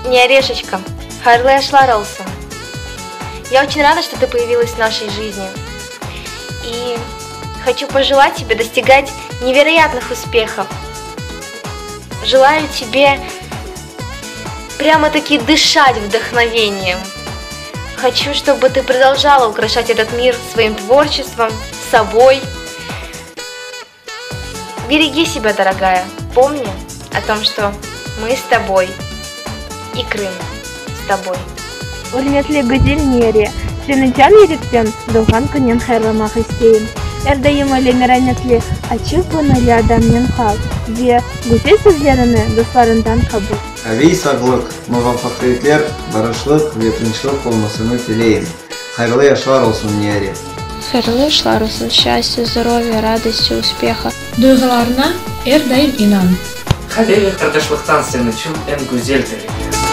Niyareşечка, hayırlı yaşlar olsun! Я очень рада, что ты появилась в нашей жизни. И хочу пожелать тебе достигать невероятных успехов. Желаю тебе прямо-таки дышать вдохновением. Хочу, чтобы ты продолжала украшать этот мир своим творчеством, собой. Береги себя, дорогая. Помни о том, что мы с тобой и Крым с тобой. Ürmetli güzel Niyare, seni can yürekten doğğan künüñ hayırlamaq isteyim. Er daim öyle merametli, açıq göñülli adamnen qal ve güzel sözleriñni dostlarıñdan qabul. Qaviy sağlıq, muvafaqiyetler, barışlıq ve tınçlıq olmasını tileyim. Hayırlı yaşlar olsun, Niyare! Hayırlı yaşlar olsun, счастья, здоровья, радости, успеха. Duyğularına er daim inan. Qave ve qardaşlıqtan sen içün eñ güzel tilekler.